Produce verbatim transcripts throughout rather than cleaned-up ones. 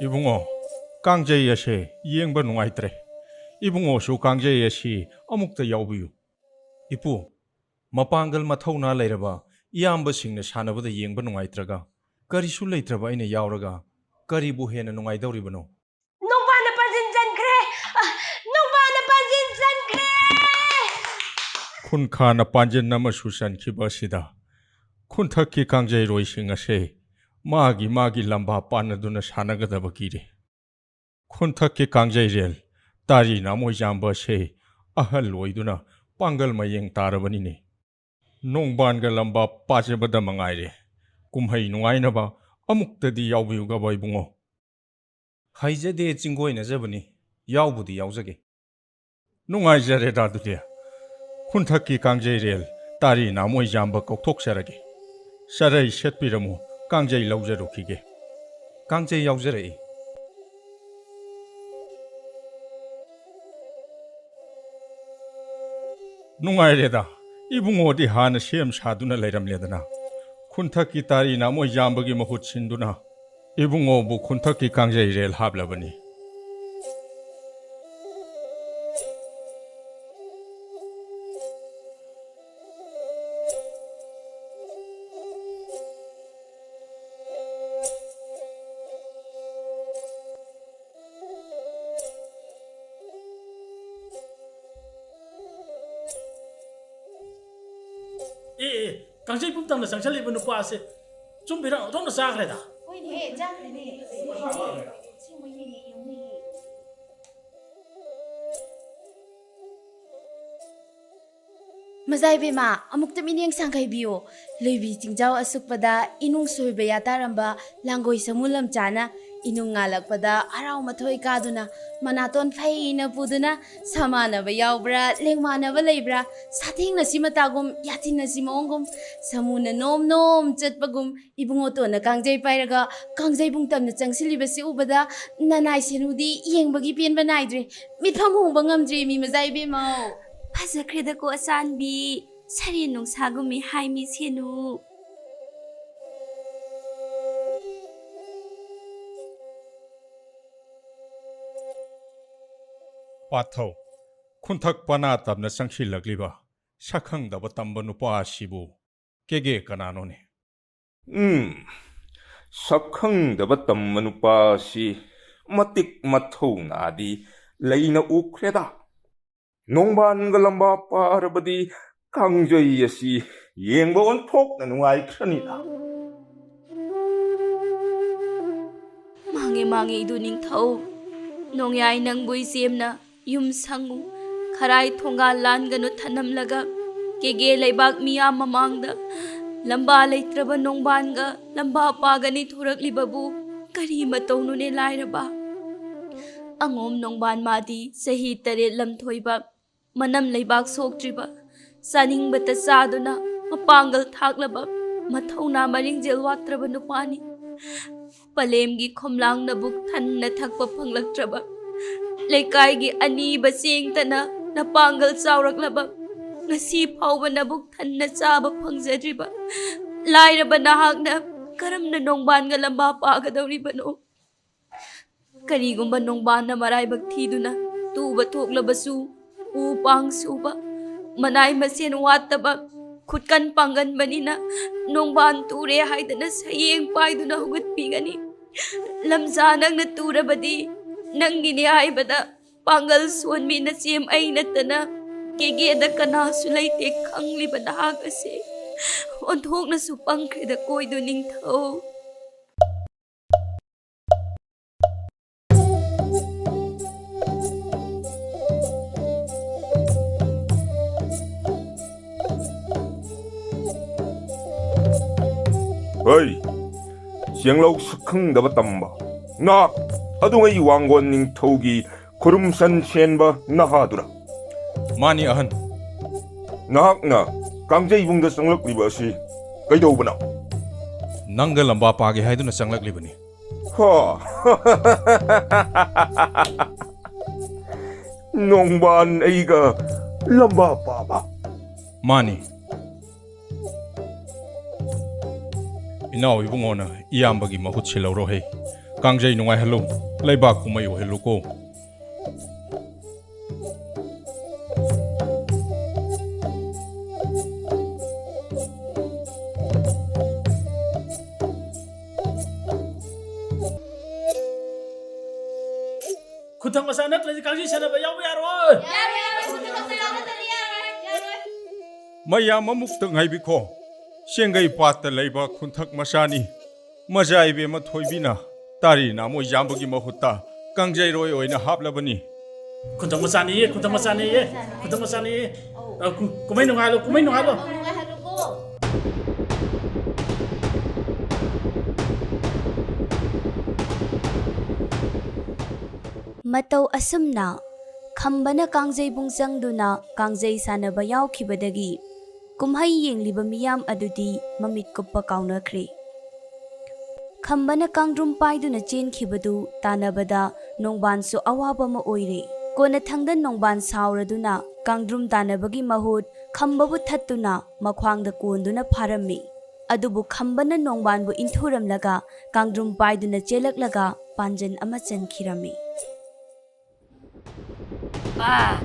ꯏꯕꯨꯡꯉꯣ, ꯀꯥꯡꯖꯩ ꯑꯁꯦ ꯌꯦꯡꯕ ꯅꯨꯡꯉꯥꯏꯇ꯭ꯔꯦ꯫ ꯏꯕꯨꯡꯉꯣꯁꯨ ꯀꯥꯡꯖꯩ ꯑꯁꯤ ꯑꯃꯨꯛꯇ ꯌꯥꯎꯕꯤꯌꯨ꯫ ꯏꯄꯨ, ꯃꯄꯥꯡꯒꯜ ꯃꯊꯧꯅꯥ ꯂꯩꯔꯕ ꯏꯌꯥꯝꯕꯁꯤꯡꯅ ꯁꯥꯟꯅꯕꯗ ꯌꯦꯡꯕ ꯅꯨꯡꯉꯥꯏꯇ꯭ꯔꯒ, ꯀꯔꯤꯁꯨ ꯂꯩꯇ꯭ꯔꯕ ꯑꯩꯅ ꯌꯥꯎꯔꯒ ꯀꯔꯤꯕꯨ ꯍꯦꯟꯅ ꯅꯨꯡꯉꯥꯏꯗꯧꯔꯤꯕꯅꯣ? ꯅꯣꯡꯕꯥꯅ ꯄꯥꯟꯖꯤꯟ ꯆꯟꯈ꯭ꯔꯦ! ꯑ, ꯅꯣꯡꯕꯥꯅ ꯄꯥꯟꯖꯤꯟ ꯆꯟꯈ꯭ꯔꯦ! ꯈꯨꯟꯈꯥꯅ ꯄꯥꯟꯖꯤꯟ ꯑꯃꯁꯨ ꯆꯟꯈꯤꯕ ꯑꯁꯤꯗ ꯈꯨꯟꯊꯛꯀꯤ ꯀꯥꯡꯖꯩꯔꯣꯏꯁꯤꯡ ꯑꯁꯦ ꯃꯥꯒꯤ ꯃꯥꯒꯤ ꯂꯝꯕꯥ ꯄꯥꯟꯅꯗꯨꯅ ꯁꯥꯟꯅꯒꯗꯕ ꯀꯤꯔꯦ꯫ ꯈꯨꯟꯊꯛꯀꯤ ꯀꯥꯡꯖꯩꯔꯦꯜ ꯇꯥꯔꯤ ꯅꯥꯃꯣꯏ ꯌꯥꯝꯕ ꯑꯁꯦ ꯑꯍꯜ ꯑꯣꯏꯗꯨꯅ ꯄꯥꯡꯒꯜ ꯃꯌꯦꯡ ꯇꯥꯔꯕꯅꯤꯅꯦ꯫ ꯅꯣꯡꯕꯥꯟꯒ ꯂꯝꯕꯥ ꯄꯥꯖꯕꯗ ꯃꯉꯥꯏꯔꯦ꯫ ꯀꯨꯝꯍꯩ ꯅꯨꯡꯉꯥꯏꯅꯕ ꯑꯃꯨꯛꯇꯗꯤ ꯌꯥꯎꯕꯤꯌꯨꯒꯕ ꯏꯕꯨꯡꯉꯣ꯫ ꯍꯩꯖꯗꯦ ꯆꯤꯡꯒꯣꯏꯅꯖꯕꯅꯤ, ꯌꯥꯎꯕꯨꯗꯤ ꯌꯥꯎꯖꯒꯦ꯫ ꯅꯨꯡꯉꯥꯏꯖꯔꯦꯗ ꯑꯗꯨꯗꯤ꯫ ꯈꯨꯟꯊꯛꯀꯤ ꯀꯥꯡꯖꯩꯔꯦꯜ ꯇꯥꯔꯤ ꯅꯥꯃꯣꯏ ꯌꯥꯝꯕ ꯀꯧꯊꯣꯛꯆꯔꯒꯦ꯫ ꯆꯔꯩ ꯁꯦꯠꯄꯤꯔꯝꯃꯨ, ꯀꯥꯡꯖꯩ ꯂꯧꯖꯔꯨꯈꯤꯒꯦ꯫ ꯀꯥꯡꯖꯩ ꯌꯥꯎꯖꯔꯛꯏ꯫ ꯅꯨꯡꯉꯥꯏꯔꯦꯗ, ꯏꯕꯨꯡꯉꯣꯗꯤ ꯍꯥꯟꯅ ꯁꯦꯝ ꯁꯥꯗꯨꯅ ꯂꯩꯔꯝꯂꯦꯗꯅ꯫ ꯈꯨꯟꯊꯛꯀꯤ ꯇꯥꯔꯤ ꯅꯥꯃꯣꯏ ꯌꯥꯝꯕꯒꯤ ꯃꯍꯨꯠ ꯁꯤꯟꯗꯨꯅ ꯏꯕꯨꯡꯉꯣꯕꯨ ꯈꯨꯟꯊꯛꯀꯤ ꯀꯥꯡꯖꯩ ꯔꯦꯜ ꯍꯥꯞꯂꯕꯅꯤ꯫ ꯑꯦ, ꯑꯦ, ꯀꯥꯡꯖꯩꯕꯨꯡ ꯇꯝꯅ ꯆꯪꯁꯤꯜꯂꯤꯕ ꯅꯨꯄꯥꯁꯦ ꯆꯨꯝꯕꯤꯔ ꯑꯣꯟꯊꯣꯛꯅ ꯆꯥꯈ꯭ꯔꯦꯗ꯫ ꯍꯣꯏꯅꯦꯍꯦ, ꯆꯥꯈ꯭ꯔꯦꯅꯦ꯫ ꯑꯁꯦꯡꯕꯩꯅꯦ, ꯌꯦꯡꯉꯨꯅꯦ꯫ ꯃꯖꯥ ꯏꯕꯦꯝꯃ, ꯑꯃꯨꯛꯇ ꯃꯤꯠꯌꯦꯡ ꯁꯥꯡꯈꯩꯕꯤꯌꯨ꯫ ꯂꯣꯏꯕꯤ ꯆꯤꯡꯖꯥꯎ ꯑꯁꯨꯛꯄꯗ ꯏꯅꯨꯡ ꯁꯣꯏꯕ ꯌꯥꯇꯥꯔꯝꯕ ꯂꯥꯡꯒꯣꯏ ꯁꯃꯨ ꯂꯝꯆꯥꯅ ꯏꯅꯨꯡ ꯉꯥꯜꯂꯛꯄꯗ ꯍꯔꯥꯎ ꯃꯊꯣꯏ ꯀꯥꯗꯨꯅ ꯃꯅꯥꯇꯣꯟ ꯐꯩꯅ ꯄꯨꯗꯨꯅ ꯁꯃꯥꯟꯅꯕ ꯌꯥꯎꯕ꯭ꯔꯥ, ꯂꯦꯡꯃꯥꯟꯅꯕ ꯂꯩꯕ꯭ꯔꯥ, ꯁꯥꯊꯦꯡꯅꯁꯤ ꯃꯇꯥꯒꯨꯝ, ꯌꯥꯊꯤꯟꯅꯁꯤ ꯃꯑꯣꯡꯒꯨꯝ, ꯁꯃꯨꯅ ꯅꯣꯝ ꯅꯣꯝ ꯆꯠꯄꯒꯨꯝ, ꯏꯕꯨꯡꯉꯣꯇꯣꯟꯅ ꯀꯥꯡꯖꯩ ꯄꯥꯏꯔꯒ ꯀꯥꯡꯖꯩꯕꯨꯡ ꯇꯝꯅ ꯆꯪꯁꯤꯜꯂꯤꯕꯁꯤ ꯎꯕꯗ ꯅꯅꯥꯏ ꯁꯦꯅꯨꯗꯤ ꯌꯦꯡꯕꯒꯤ ꯄꯦꯟꯕ ꯅꯥꯏꯗ꯭ꯔꯦ꯫ ꯃꯤꯠꯐꯝ ꯍꯣꯡꯕ ꯉꯝꯗ꯭ꯔꯦ ꯃꯤ ꯃꯖꯥ ꯏꯕꯦꯝꯃꯧ꯫ ꯐꯖꯈ꯭ꯔꯦꯗꯀꯣ ꯑꯆꯥꯟꯕꯤ, ꯁꯔꯦꯟ ꯅꯨꯡꯁꯥꯒꯨꯝꯃꯤ ꯍꯥꯏ ꯃꯤ ꯁꯦꯅꯨ꯫ ꯄꯥꯊꯧ, ꯈꯨꯟꯊꯛ ꯄꯅꯥ ꯇꯝꯅ ꯆꯪꯁꯤꯜꯂꯛꯂꯤꯕ ꯁꯛꯈꯪꯗꯕ ꯇꯝꯕ ꯅꯨꯄꯥ ꯑꯁꯤꯕꯨ ꯀꯦꯒꯦ ꯀꯅꯥꯅꯣꯅꯦ? ꯎꯝ, ꯁꯛꯈꯪꯗꯕ ꯇꯝꯕ ꯅꯨꯄꯥ ꯑꯁꯤ ꯃꯇꯤꯛ ꯃꯊꯧꯅꯥꯗꯤ ꯂꯩꯅ ꯎꯈ꯭ꯔꯦꯗ꯫ ꯅꯣꯡꯕꯥꯟꯒ ꯂꯝꯕꯥ ꯄꯥꯔꯕꯗꯤ ꯀꯥꯡꯖꯩ ꯑꯁꯤ ꯌꯦꯡꯕ ꯑꯣꯟꯊꯣꯛꯅ ꯅꯨꯡꯉꯥꯏꯈ꯭ꯔꯅꯤꯗ꯫ ꯃꯥꯡꯉꯦ, ꯃꯥꯡꯉꯦ, ꯏꯗꯨ ꯅꯤꯡꯊꯧ꯫ ꯅꯣꯡꯌꯥꯏ ꯅꯪꯕꯨ ꯏꯆꯦꯝꯅ ꯌꯨꯝ ꯁꯪꯉꯨ, ꯈꯔꯥꯏ ꯊꯣꯡꯒꯥꯜ ꯂꯥꯟꯒꯅꯨ ꯊꯅꯝꯂꯒ, ꯀꯦꯒꯦ ꯂꯩꯕꯥꯛ ꯃꯤꯌꯥꯝ ꯃꯃꯥꯡꯗ ꯂꯝꯕꯥ ꯂꯩꯇ꯭ꯔꯕ ꯅꯣꯡꯕꯥꯟꯒ ꯂꯝꯕꯥ ꯄꯥꯒꯅꯤ ꯊꯣꯔꯛꯂꯤꯕꯕꯨ ꯀꯔꯤ ꯃꯇꯧꯅꯨꯅꯦ ꯂꯥꯏꯔꯕ? ꯑꯉꯣꯝ ꯅꯣꯡꯕꯥꯟ ꯃꯥꯗꯤ ꯆꯍꯤ ꯇꯔꯦꯠ ꯂꯝꯊꯣꯏꯕ, ꯃꯅꯝ ꯂꯩꯕꯥꯛ ꯁꯣꯛꯇ꯭ꯔꯤꯕ, ꯆꯥꯅꯤꯡꯕꯇ ꯆꯥꯗꯨꯅ ꯃꯄꯥꯡꯒꯜ ꯊꯥꯛꯂꯕ, ꯃꯊꯧꯅꯥ ꯃꯔꯤꯡꯖꯦꯜ ꯋꯥꯠꯇ꯭ꯔꯕ ꯅꯨꯄꯥꯅꯤ꯫ ꯄꯂꯦꯝꯒꯤ ꯈꯣꯝꯂꯥꯡ ꯅꯕꯨꯛ ꯊꯟꯅ ꯊꯛꯄ ꯐꯪꯂꯛꯇ꯭ꯔꯕ, ꯂꯩꯀꯥꯏꯒꯤ ꯑꯅꯤꯕ ꯆꯦꯡꯇꯅ ꯅꯄꯥꯡꯒꯜ ꯆꯥꯎꯔꯛꯂꯕ, ꯉꯁꯤ ꯐꯥꯎꯕ ꯅꯕꯨꯛ ꯊꯟꯅ ꯆꯥꯕ ꯐꯪꯖꯗ꯭ꯔꯤꯕ ꯂꯥꯏꯔꯕ ꯅꯍꯥꯛꯅ ꯀꯔꯝꯅ ꯅꯣꯡꯕꯥꯟꯒ ꯂꯝꯕꯥ ꯄꯥꯒꯗꯧꯔꯤꯕꯅꯣ? ꯀꯔꯤꯒꯨꯝꯕ ꯅꯣꯡꯕꯥꯟꯅ ꯃꯔꯥꯏꯕꯛ ꯊꯤꯗꯨꯅ ꯇꯨꯕ ꯊꯣꯛꯂꯕꯁꯨ, ꯎ ꯄꯥꯡ ꯁꯨꯕ, ꯃꯅꯥꯏ ꯃꯁꯦꯟ ꯋꯥꯠꯇꯕ, ꯈꯨꯠꯀꯟ ꯄꯥꯡꯒꯟꯕꯅꯤꯅ ꯅꯣꯡꯕꯥꯟ ꯇꯨꯔꯦ ꯍꯥꯏꯗꯅ ꯁꯌꯦꯡ ꯄꯥꯏꯗꯨꯅ ꯍꯧꯒꯠꯄꯤꯒꯅꯤ꯫ ꯂꯝꯖꯥ ꯅꯪꯅ ꯇꯨꯔꯕꯗꯤ ꯅꯪꯒꯤꯅꯦ ꯍꯥꯏꯕꯗ ꯄꯥꯡꯒꯜ ꯁꯣꯟꯕꯤ ꯅꯆꯦꯝ ꯑꯩ ꯅꯠꯇꯅ ꯀꯦꯒꯦꯗ ꯀꯅꯥꯁꯨ ꯂꯩꯇꯦ ꯈꯪꯂꯤꯕ ꯅꯍꯥꯛ ꯑꯁꯦ ꯑꯣꯟꯊꯣꯛꯅꯁꯨ ꯄꯪꯈ꯭ꯔꯦꯗ ꯀꯣꯏꯗꯨ ꯅꯤꯡꯊꯧ꯫ ꯍꯩ, ꯆꯦꯡꯂꯧ ꯁꯛꯈꯪꯗꯕ ꯇꯝꯕ, ꯅꯍꯥꯛ ꯑꯗꯨꯉꯩ ꯋꯥꯡꯒꯣꯟ ꯅꯤꯡꯊꯧꯒꯤ ꯈꯨꯔꯨꯝꯁꯟ ꯁꯦꯟꯕ ꯅꯍꯥꯗꯨꯔ? ꯃꯥꯅꯤ ꯑꯍꯟ꯫ ꯅꯍꯥꯛꯅ ꯀꯥꯡꯖꯩꯕꯨꯡꯗ ꯆꯪꯂꯛꯂꯤꯕ ꯑꯁꯤ ꯀꯩꯗꯧꯕꯅꯣ? ꯅꯪꯒ ꯂꯝꯕꯥ ꯄꯥꯒꯦ ꯍꯥꯏꯗꯨꯅ ꯆꯪꯂꯛꯂꯤꯕꯅꯤ꯫ ꯍꯥ? ꯅꯣꯡꯕꯥꯟ ꯑꯩꯒ ꯂꯝꯕꯥ ꯄꯥꯕ? ꯃꯥꯅꯤ꯫ ꯏꯅꯥꯎ ꯏꯕꯨꯡꯉꯣꯅ ꯏꯌꯥꯝꯕꯒꯤ ꯃꯍꯨꯠ ꯁꯤꯜꯍꯧꯔꯣ ꯍꯦ꯫ ꯀꯥꯡꯖꯩ ꯅꯨꯡꯉꯥꯏꯍꯜꯂꯨ, ꯂꯩꯕꯥꯛ ꯀꯨꯝꯍꯩ ꯑꯣꯏꯍꯜꯂꯨꯀꯣ꯫ ꯈꯨꯟꯊꯛ ꯃꯆꯥ ꯅꯠꯇ꯭ꯔꯗꯤ ꯀꯥꯡꯖꯩ ꯁꯥꯟꯅꯕ ꯌꯥꯎꯕ ꯌꯥꯔꯣꯏ꯫ ꯃꯌꯥꯝ ꯃꯃꯨꯛꯇ ꯉꯥꯏꯕꯤꯈꯣ꯫ ꯆꯦꯡꯒꯩ ꯄꯥꯠꯇ ꯂꯩꯕ ꯈꯨꯟꯊꯛ ꯃꯆꯥꯅꯤ꯫ ꯃꯖꯥ ꯏꯕꯦꯝꯃ ꯊꯣꯏꯕꯤꯅ ꯇꯥꯔꯤ ꯅꯥꯃꯣꯏ ꯌꯥꯝꯕꯒꯤ ꯃꯍꯨꯠꯇ ꯀꯥꯡꯖꯩꯔꯣꯏ ꯑꯣꯏꯅ ꯍꯥꯞꯂꯕꯅꯤ꯫ ꯈꯨꯟꯊꯛ ꯃꯆꯥꯅꯤꯌꯦ, ꯈꯨꯟꯊꯛ ꯃꯆꯥꯅꯤꯌꯦ, ꯈꯨꯟꯊꯛ ꯃꯆꯥꯅꯤꯌꯦ꯫ ꯑ, ꯀꯨ-, ꯀꯨꯝꯍꯩ ꯅꯨꯡꯉꯥꯏꯍꯜꯂꯣ, ꯀꯨꯝꯍꯩ ꯅꯨꯡꯉꯥꯏꯍꯜꯂꯣ꯫ ꯃꯇꯧ ꯑꯁꯨꯝꯅ ꯈꯝꯕꯅ ꯀꯥꯡꯖꯩꯕꯨꯡ ꯆꯪꯗꯨꯅ ꯀꯥꯡꯖꯩ ꯁꯥꯟꯅꯕ ꯌꯥꯎꯈꯤꯕꯗꯒꯤ ꯀꯨꯝꯍꯩ ꯌꯦꯡꯂꯤꯕ ꯃꯤꯌꯥꯝ ꯑꯗꯨꯗꯤ ꯃꯃꯤꯠ ꯀꯨꯞꯄ ꯀꯥꯎꯅꯈ꯭ꯔꯦ꯫ ꯈꯝꯕꯅ ꯀꯥꯡꯗ꯭ꯔꯨꯝ ꯄꯥꯏꯗꯨꯅ ꯆꯦꯟꯈꯤꯕꯗꯨ ꯇꯥꯟꯅꯕꯗ ꯅꯣꯡꯕꯥꯟꯁꯨ ꯑꯋꯥꯕ ꯑꯃ ꯑꯣꯏꯔꯦ꯫ ꯀꯣꯟꯅꯊꯪꯗ ꯅꯣꯡꯕꯥꯟ ꯁꯥꯎꯔꯗꯨꯅ ꯀꯥꯡꯗ꯭ꯔꯨꯝ ꯇꯥꯟꯅꯕꯒꯤ ꯃꯍꯨꯠ ꯈꯝꯕꯕꯨ ꯊꯠꯇꯨꯅ ꯃꯈ꯭ꯋꯥꯡꯗ ꯀꯣꯟꯗꯨꯅ ꯐꯥꯔꯝꯃꯤ꯫ ꯑꯗꯨꯕꯨ ꯈꯝꯕꯅ ꯅꯣꯡꯕꯥꯟꯕꯨ ꯏꯟꯊꯨꯔꯝꯂꯒ ꯀꯥꯡꯗ꯭ꯔꯨꯝ ꯄꯥꯏꯗꯨꯅ ꯆꯦꯜꯂꯛꯂꯒ ꯄꯥꯟꯖꯟ ꯑꯃ ꯆꯟꯈꯤꯔꯝꯃꯤ꯫ ꯑꯥ!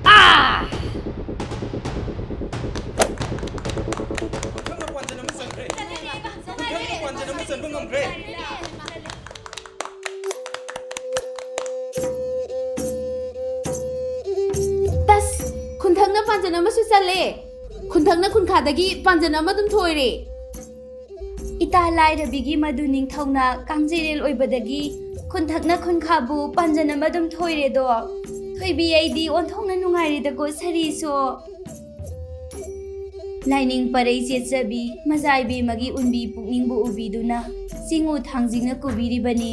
ꯑꯥ! ꯃꯊꯪꯅ ꯄꯥꯟꯖꯟ ꯑꯃ ꯆꯟꯈ꯭ꯔꯦ꯫ ꯃꯊꯪꯅ ꯄꯥꯟꯖꯟ ꯑꯃ ꯆꯟꯕ ꯉꯝꯈ꯭ꯔꯦ꯫ ꯇꯁ! ꯈꯨꯟꯊꯛꯅ ꯄꯥꯟꯖꯟ ꯑꯃꯁꯨ ꯆꯜꯂꯦ꯫ ꯈꯨꯟꯊꯛꯅ ꯈꯨꯟꯈꯥꯗꯒꯤ ꯄꯥꯟꯖꯟ ꯑꯃ ꯑꯗꯨꯝ ꯊꯣꯏꯔꯦ꯫ ꯏꯇꯥ ꯂꯥꯏꯔꯕꯤꯒꯤ ꯃꯗꯨ ꯅꯤꯡꯊꯧꯅ ꯀꯥꯡꯖꯩꯔꯦꯜ ꯑꯣꯏꯕꯗꯒꯤ ꯈꯨꯟꯊꯛꯅ ꯈꯨꯟꯈꯥꯕꯨ ꯄꯥꯟꯖꯟ ꯑꯃ ꯑꯗꯨꯝ ꯊꯣꯏꯔꯦꯗꯣ꯫ ꯊꯣꯏꯕꯤ ꯑꯩꯗꯤ ꯑꯣꯟꯊꯣꯛꯅ ꯅꯨꯡꯉꯥꯏꯔꯦꯗꯀꯣ ꯁꯥꯔꯤꯁꯨ꯫ ꯂꯥꯏꯅꯤꯡ ꯄꯔꯩ ꯆꯦꯠꯆꯕꯤ ꯃꯖꯥꯏꯕꯦꯝꯃꯒꯤ ꯎꯟꯕꯤ ꯄꯨꯛꯅꯤꯡꯕꯨ ꯎꯕꯤꯗꯨꯅ ꯆꯤꯡꯉꯨ ꯊꯥꯡꯖꯤꯡꯅ ꯀꯨꯕꯤꯔꯤꯕꯅꯤ꯫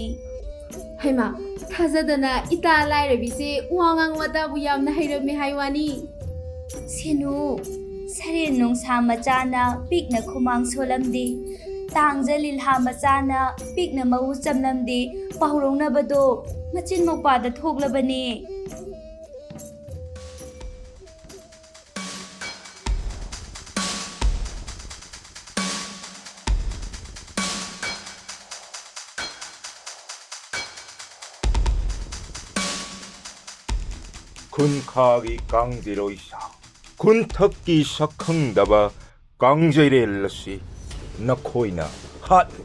ꯍꯩꯃꯥ, ꯊꯥꯖꯗꯅ ꯏꯇꯥ ꯂꯥꯏꯔꯕꯤꯁꯦ ꯋꯥ ꯉꯥꯡ ꯋꯥꯇꯥꯕꯨ ꯌꯥꯝꯅ ꯍꯩꯔꯝꯃꯦ ꯍꯥꯏ ꯋꯥꯅꯤ꯫ ꯁꯦꯅꯨ, ꯁꯔꯦꯟ ꯅꯣꯡꯁꯥ ꯃꯆꯥꯅ ꯄꯤꯛꯅ ꯈꯨꯃꯥꯡ ꯁꯣꯜꯂꯝꯗꯦ, ꯇꯥꯡꯖ ꯂꯤꯂꯥ ꯃꯆꯥꯅ ꯄꯤꯛꯅ ꯃꯍꯨ ꯆꯝꯂꯝꯗꯦ, ꯄꯥꯎꯔꯧꯅꯕꯗꯣ ꯃꯆꯤꯟ ꯃꯧꯄꯥꯗ ꯊꯣꯛꯂꯕꯅꯦ꯫ ꯈꯨꯟꯈꯥꯒꯤ ꯀꯥꯡꯖꯩꯔꯣꯏ ꯁꯥ, ꯈꯨꯟꯊꯛꯀꯤ ꯁꯛꯈꯪꯗꯕ ꯀꯥꯡꯖꯩꯔꯦꯜ ꯑꯁꯤ ꯅꯈꯣꯏꯅ ꯍꯥꯠꯂꯨ꯫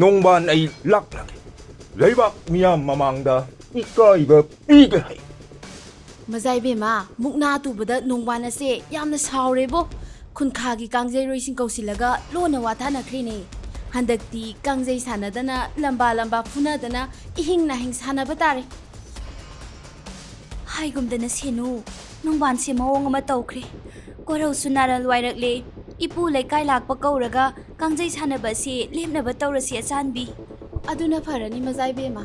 ꯅꯣꯡꯕꯥꯟ ꯑꯩ ꯂꯥꯛꯂꯒꯦ꯫ ꯂꯩꯕꯥꯛ ꯃꯤꯌꯥꯝ ꯃꯃꯥꯡꯗ ꯏꯀꯥꯏꯕ ꯄꯤꯒꯦ ꯍꯥꯏ꯫ ꯃꯖꯥ ꯏꯕꯦꯝꯃ, ꯃꯨꯛꯅꯥ ꯇꯨꯕꯗ ꯅꯣꯡꯕꯥꯟ ꯑꯁꯦ ꯌꯥꯝꯅ ꯁꯥꯎꯔꯦꯕꯣ꯫ ꯈꯨꯟꯈꯥꯒꯤ ꯀꯥꯡꯖꯩꯔꯣꯏꯁꯤꯡ ꯀꯧꯁꯤꯜꯂꯒ ꯂꯣꯟꯅ ꯋꯥ ꯊꯥꯅꯈ꯭ꯔꯦꯅꯦ꯫ ꯍꯟꯗꯛꯇꯤ ꯀꯥꯡꯖꯩ ꯁꯥꯟꯅꯗꯅ, ꯂꯝꯕꯥ ꯂꯝꯕꯥ ꯐꯨꯅꯗꯅ ꯏꯍꯤꯡ ꯅꯥꯍꯤꯡ ꯁꯥꯟꯅꯕ ꯇꯥꯔꯦ꯫ ꯍꯥꯏꯒꯨꯝꯗꯅ ꯁꯦꯅꯨ, ꯅꯨꯡꯕꯥꯟꯁꯦ ꯃꯑꯣꯡ ꯑꯃ ꯇꯧꯈ꯭ꯔꯦ꯫ ꯀꯣꯔꯧꯁꯨ ꯅꯥꯔꯜ ꯋꯥꯏꯔꯛꯂꯦ꯫ ꯏꯄꯨ ꯂꯩꯀꯥꯏ ꯂꯥꯛꯄ ꯀꯧꯔꯒ ꯀꯥꯡꯖꯩ ꯁꯥꯟꯅꯕ ꯑꯁꯤ ꯂꯦꯞꯅꯕ ꯇꯧꯔꯁꯤ ꯑꯆꯥꯟꯕꯤ꯫ ꯑꯗꯨꯅ ꯐꯔꯅꯤ ꯃꯖꯥ ꯏꯕꯦꯝꯃ꯫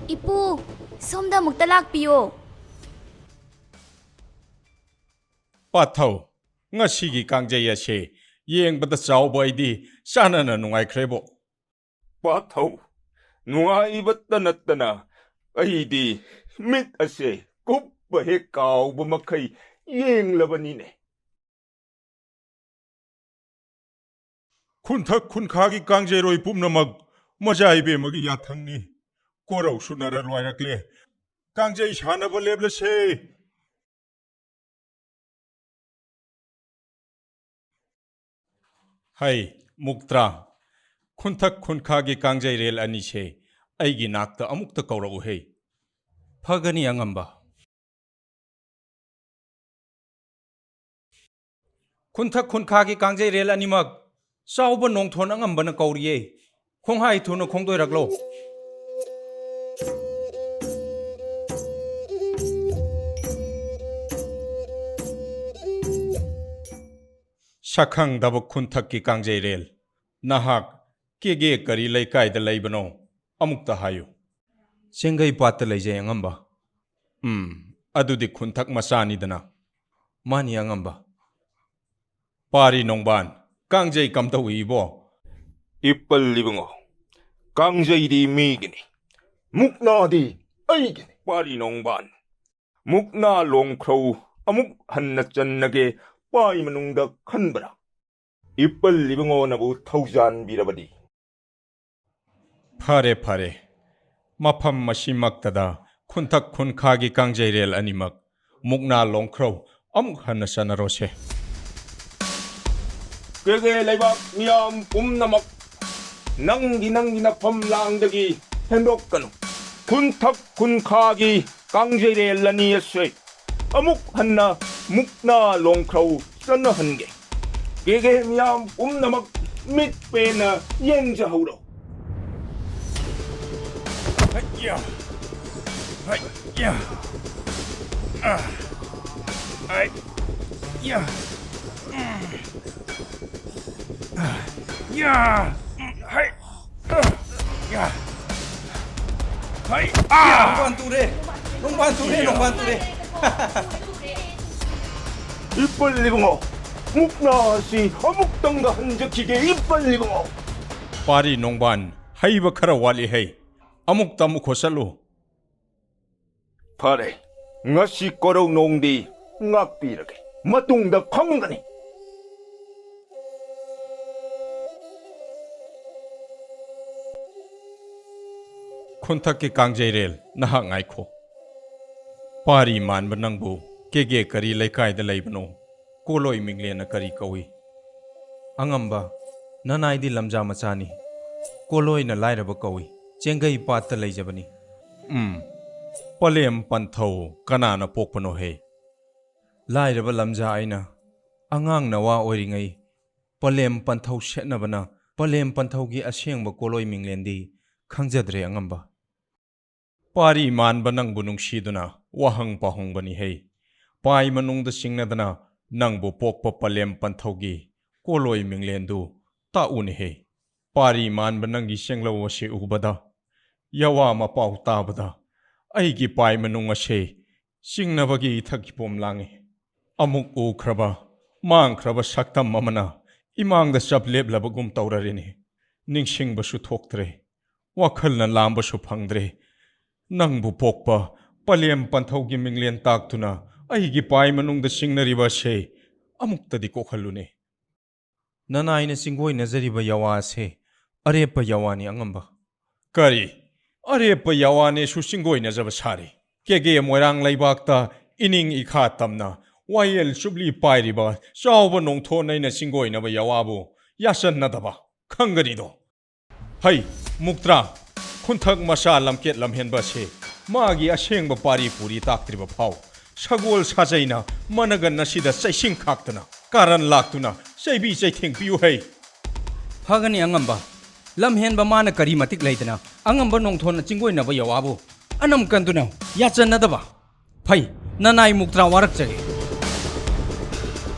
ꯏꯄꯨ, ꯁꯣꯝꯗ ꯑꯃꯨꯛꯇ ꯂꯥꯛꯄꯤꯌꯣ꯫ ꯄꯥꯊꯧ, ꯉꯁꯤꯒꯤ ꯀꯥꯡꯖꯩ ꯑꯁꯦ ꯌꯦꯡꯕꯗ ꯆꯥꯎꯕ ꯑꯩꯗꯤ ꯆꯥꯟꯅꯅ ꯅꯨꯡꯉꯥꯏꯈ꯭ꯔꯦꯕꯣ꯫ ꯄꯥꯊꯧ, ꯅꯨꯡꯉꯥꯏꯕꯇ ꯅꯠꯇꯅ ꯑꯩꯗꯤ ꯃꯤꯠ ꯑꯁꯦ ꯀꯨꯞꯄ ꯍꯦꯛ ꯀꯥꯎꯕ ꯃꯈꯩ ꯌꯦꯡꯂꯕꯅꯤꯅꯦ꯫ ꯈꯨꯟꯊꯛ ꯈꯨꯟꯈꯥꯒꯤ ꯀꯥꯡꯖꯩꯔꯣꯏ ꯄꯨꯝꯅꯃꯛ ꯃꯖꯥ ꯏꯕꯦꯝꯃꯒꯤ ꯌꯥꯊꯪꯅꯤ꯫ ꯀꯣꯔꯧꯁꯨ ꯅꯥꯔꯜ ꯋꯥꯏꯔꯛꯂꯦ꯫ ꯀꯥꯡꯖꯩ ꯁꯥꯟꯅꯕ ꯂꯦꯞꯂꯁꯦ꯫ ꯍꯩ, ꯃꯨꯛꯇ꯭ꯔꯥ, ꯈꯨꯟꯊꯛ ꯈꯨꯟꯈꯥꯒꯤ ꯀꯥꯡꯖꯩꯔꯦꯜ ꯑꯅꯤꯁꯦ ꯑꯩꯒꯤ ꯅꯥꯛꯇ ꯑꯃꯨꯛꯇ ꯀꯧꯔꯛꯎꯍꯦ꯫ ꯐꯒꯅꯤ ꯑꯉꯝꯕ꯫ ꯈꯨꯟꯊꯛ ꯈꯨꯟꯈꯥꯒꯤ ꯀꯥꯡꯖꯩꯔꯦꯜ ꯑꯅꯤꯃꯛ ꯆꯥꯎꯕ ꯅꯣꯡꯊꯣꯟ ꯑꯉꯝꯕꯅ ꯀꯧꯔꯤꯌꯦ꯫ ꯈꯣꯡꯍꯥꯏ ꯊꯨꯅ ꯈꯣꯡꯗꯣꯏꯔꯛꯂꯣ꯫ ꯁꯛꯈꯪꯗꯕ ꯈꯨꯟꯊꯛꯀꯤ ꯀꯥꯡꯖꯩꯔꯦꯜ, ꯅꯍꯥꯛ ꯀꯦꯒꯦ ꯀꯔꯤ ꯂꯩꯀꯥꯏꯗ ꯂꯩꯕꯅꯣ? ꯑꯃꯨꯛꯇ ꯍꯥꯏꯌꯨ꯫ ꯆꯦꯡꯒꯩ ꯄꯥꯠꯇ ꯂꯩꯖꯩ, ꯑꯉꯝꯕ꯫ ꯎꯝ, ꯑꯗꯨꯗꯤ ꯈꯨꯟꯊꯛ ꯃꯆꯥꯅꯤꯗꯅ꯫ ꯃꯥꯅꯤ, ꯑꯉꯝꯕ꯫ ꯄꯥꯔꯤ ꯅꯣꯡꯕꯥꯟ, ꯀꯥꯡꯖꯩ ꯀꯝꯗꯧꯏ ꯏꯕꯣ? ꯏꯄꯜ ꯏꯕꯨꯡꯉꯣ, ꯀꯥꯡꯖꯩꯗꯤ ꯃꯤꯒꯤꯅꯤ, ꯃꯨꯛꯅꯥꯗꯤ ꯑꯩꯒꯤꯅꯤ꯫ ꯄꯥꯔꯤ ꯅꯣꯡꯕꯥꯟ, ꯃꯨꯛꯅꯥ ꯂꯣꯡꯈ꯭ꯔꯧ ꯑꯃꯨꯛ ꯍꯟꯅ ꯆꯟꯅꯒꯦ ꯄꯥꯏ ꯃꯅꯨꯡꯗ ꯈꯟꯕ꯭ꯔꯥ? ꯏꯄꯜ ꯏꯕꯨꯡꯉꯣꯅꯕꯨ ꯊꯧꯖꯥꯟꯕꯤꯔꯕꯗꯤ꯫ ꯐꯔꯦ, ꯐꯔꯦ꯫ ꯃꯐꯝ ꯑꯁꯤꯃꯛꯇꯗ ꯈꯨꯟꯊꯛ ꯈꯨꯟꯈꯥꯒꯤ ꯀꯥꯡꯖꯩꯔꯦꯜ ꯑꯅꯤꯃꯛ ꯃꯨꯛꯅꯥ ꯂꯣꯡꯈ꯭ꯔꯧ ꯑꯃꯨꯛ ꯍꯟꯅ ꯆꯟꯅꯔꯣꯁꯦ꯫ ꯀꯦꯒꯦ ꯂꯩꯕꯥꯛ ꯃꯤꯌꯥꯝ ꯄꯨꯝꯅꯃꯛ ꯅꯪꯒꯤ ꯅꯪꯒꯤ ꯅꯐꯝ ꯂꯥꯡꯗꯒꯤ ꯍꯦꯟꯗꯣꯛꯀꯅꯨ꯫ ꯈꯨꯟꯊꯛ ꯈꯨꯟꯈꯥꯒꯤ ꯀꯥꯡꯖꯩꯔꯦꯜ ꯑꯅꯤ ꯑꯁꯦ ꯑꯃꯨꯛ ꯍꯟꯅ ꯃꯨꯛꯅꯥ ꯂꯣꯡꯈ꯭ꯔꯧ ꯆꯠꯅꯍꯟꯒꯦ꯫ ꯀꯦꯒꯦ ꯃꯤꯌꯥꯝ ꯄꯨꯝꯅꯃꯛ ꯃꯤꯠ ꯄꯦꯟꯅ ꯌꯦꯡꯖꯍꯧꯔꯣ꯫ ꯍꯩꯌꯥ! ꯍꯩꯌꯥ! ꯑꯥ! ꯍꯩꯌꯥ! ꯎꯝ! ꯑꯥ! ꯌꯥ! ꯎꯝ! ꯍꯩ! ꯑꯥ! ꯌꯥ! ꯍꯩ! ꯑꯥ! ꯅꯣꯡꯕꯥꯟ ꯇꯨꯔꯦ! ꯅꯣꯡꯕꯥꯟ ꯇꯨꯔꯦ! ꯅꯣꯡꯕꯥꯟ ꯇꯨꯔꯦ! ꯏꯄꯜ ꯏꯕꯨꯡꯉꯣ, ꯃꯨꯛꯅꯥ ꯑꯁꯤ ꯑꯃꯨꯛꯇꯪꯒ ꯍꯟꯖꯈꯤꯒꯦ, ꯏꯄꯜ ꯏꯕꯨꯡꯉꯣ꯫ ꯄꯥꯔꯤ ꯅꯣꯡꯕꯥꯟ, ꯍꯩꯕ ꯈꯔ ꯋꯥꯠꯂꯤ ꯍꯩ꯫ ꯑꯃꯨꯛꯇ ꯑꯃꯨꯛ ꯈꯣꯠꯆꯠꯂꯨ꯫ ꯐꯔꯦ, ꯉꯁꯤ ꯀꯣꯔꯧꯅꯣꯡꯗꯤ ꯉꯥꯛꯄꯤꯔꯒꯦ꯫ ꯃꯇꯨꯡꯗ ꯈꯪꯒꯅꯤ꯫ ꯈꯨꯟꯊꯛꯀꯤ ꯀꯥꯡꯖꯩꯔꯦꯜ, ꯅꯍꯥꯛ ꯉꯥꯏꯈꯣ꯫ ꯄꯥꯔꯤ ꯃꯥꯟꯕ ꯅꯪꯕꯨ ꯀꯦꯒꯦ ꯀꯔꯤ ꯂꯩꯀꯥꯏꯗ ꯂꯩꯕꯅꯣ? ꯀꯣꯂꯣꯏ ꯃꯤꯡꯂꯦꯟꯅ ꯀꯔꯤ ꯀꯧꯏ? ꯑꯉꯝꯕ, ꯅꯅꯥꯏꯗꯤ ꯂꯝꯖꯥ ꯃꯆꯥꯅꯤ꯫ ꯀꯣꯂꯣꯏꯅ ꯂꯥꯏꯔꯕ ꯀꯧꯏ꯫ ꯆꯦꯡꯒꯩ ꯄꯥꯠꯇ ꯂꯩꯖꯕꯅꯤ꯫ ꯎꯝ, ꯄꯂꯦꯝ ꯄꯟꯊꯧ ꯀꯅꯥꯅ ꯄꯣꯛꯄꯅꯣꯍꯦ? ꯂꯥꯏꯔꯕ ꯂꯝꯖꯥ ꯑꯩꯅ ꯑꯉꯥꯡ ꯅꯋꯥ ꯑꯣꯏꯔꯤꯉꯩ ꯄꯂꯦꯝ ꯄꯟꯊꯧ ꯁꯦꯠꯅꯕꯅ ꯄꯂꯦꯝ ꯄꯟꯊꯧꯒꯤ ꯑꯁꯦꯡꯕ ꯀꯣꯂꯣꯏ ꯃꯤꯡꯂꯦꯟꯗꯤ ꯈꯪꯖꯗ꯭ꯔꯦ ꯑꯉꯝꯕ꯫ ꯄꯥꯔꯤ ꯃꯥꯟꯕ ꯅꯪꯕꯨ ꯅꯨꯡꯁꯤꯗꯨꯅ ꯋꯥꯍꯪ ꯄꯥꯎꯍꯪꯕꯅꯤꯍꯦ꯫ ꯄꯥꯏ ꯃꯅꯨꯡꯗ ꯆꯤꯡꯅꯗꯅ ꯅꯪꯕꯨ ꯄꯣꯛꯄ ꯄꯂꯦꯝ ꯄꯟꯊꯧꯒꯤ ꯀꯣꯂꯣꯏ ꯃꯤꯡꯂꯦꯟꯗꯨ ꯇꯥꯛꯎꯅꯦꯍꯦ꯫ ꯄꯥꯔꯤ ꯃꯥꯟꯕ ꯅꯪꯒꯤ ꯆꯦꯡꯂꯧ ꯑꯁꯤ ꯎꯕꯗ, ꯌꯥꯋꯥ ꯃꯄꯥꯎ ꯇꯥꯕꯗ ꯑꯩꯒꯤ ꯄꯥꯏ ꯃꯅꯨꯡ ꯑꯁꯦ ꯆꯤꯡꯅꯕꯒꯤ ꯏꯊꯛ ꯏꯄꯣꯝ ꯂꯥꯡꯏ꯫ ꯑꯃꯨꯛ ꯎꯈ꯭ꯔꯕ, ꯃꯥꯡꯈ꯭ꯔꯕ ꯁꯛꯇꯝ ꯑꯃꯅ ꯏꯃꯥꯡꯗ ꯆꯞ ꯂꯦꯞꯂꯕꯒꯨꯝ ꯇꯧꯔꯔꯤꯅꯤ꯫ ꯅꯤꯡꯁꯤꯡꯕꯁꯨ ꯊꯣꯛꯇ꯭ꯔꯦ, ꯋꯥꯈꯜꯅ ꯂꯥꯝꯕꯁꯨ ꯐꯪꯗ꯭ꯔꯦ꯫ ꯅꯪꯕꯨ ꯄꯣꯛꯄ ꯄꯂꯦꯝ ꯄꯟꯊꯧꯒꯤ ꯃꯤꯡꯂꯦꯟ ꯇꯥꯛꯇꯨꯅ ꯑꯩꯒꯤ ꯄꯥꯏ ꯃꯅꯨꯡꯗ ꯆꯤꯡꯅꯔꯤꯕ ꯑꯁꯦ ꯑꯃꯨꯛꯇꯗꯤ ꯀꯣꯛꯍꯜꯂꯨꯅꯦ꯫ ꯅꯅꯥꯏꯅ ꯆꯤꯡꯒꯣꯏꯅꯖꯔꯤꯕ ꯌꯥꯋꯥ ꯑꯁꯦ ꯑꯔꯦꯞꯄ ꯌꯥꯋꯥꯅꯤ ꯑꯉꯝꯕ꯫ ꯀꯔꯤ? ꯑꯔꯦꯞꯄ ꯌꯥꯋꯥꯅꯦꯁꯨ ꯆꯤꯡꯒꯣꯏꯅꯖꯕ ꯁꯥꯔꯤ꯫ ꯀꯦꯒꯦ ꯃꯣꯏꯔꯥꯡ ꯂꯩꯕꯥꯛꯇ ꯏꯅꯤꯡ ꯏꯈꯥ ꯇꯝꯅ ꯋꯥꯌꯦꯜ ꯆꯨꯞꯂꯤ ꯄꯥꯏꯔꯤꯕ ꯆꯥꯎꯕ ꯅꯣꯡꯊꯣꯟ ꯑꯩꯅ ꯆꯤꯡꯒꯣꯏꯅꯕ ꯌꯥꯋꯥꯕꯨ ꯌꯥꯁꯟꯅꯗꯕ ꯈꯪꯒꯅꯤꯗꯣ꯫ ꯍꯩ, ꯃꯨꯛꯇ꯭ꯔꯥ, ꯈꯨꯟꯊꯛ ꯃꯆꯥ ꯂꯝꯀꯦꯠ ꯂꯝꯍꯦꯟꯕ ꯑꯁꯤ ꯃꯥꯒꯤ ꯑꯁꯦꯡꯕ ꯄꯥꯔꯤ ꯄꯨꯔꯤ ꯇꯥꯛꯇ꯭ꯔꯤꯕ ꯐꯥꯎ ꯁꯒꯣꯜ ꯁꯥꯖꯩꯅ ꯃꯅꯒꯟ ꯑꯁꯤꯗ ꯆꯩꯁꯤꯡ ꯈꯥꯛꯇꯨꯅ ꯀꯥꯔꯟ ꯂꯥꯛꯇꯨꯅ ꯆꯩꯕꯤ ꯆꯩꯊꯦꯡ ꯄꯤꯌꯨ ꯍꯩ꯫ ꯐꯒꯅꯤ ꯑꯉꯝꯕ꯫ ꯂꯝꯍꯦꯟꯕ ꯃꯥꯅ ꯀꯔꯤ ꯃꯇꯤꯛ ꯂꯩꯗꯅ ꯑꯉꯝꯕ ꯅꯣꯡꯊꯣꯟꯅ ꯆꯤꯡꯒꯣꯏꯅꯕ ꯌꯥꯋꯥꯕꯨ ꯑꯅꯝ ꯀꯟꯗꯨꯅ ꯌꯥꯆꯟꯅꯗꯕ? ꯐꯩ, ꯅꯅꯥꯏ ꯃꯨꯛꯇ꯭ꯔꯥ ꯋꯥꯔꯛꯆꯒꯦ꯫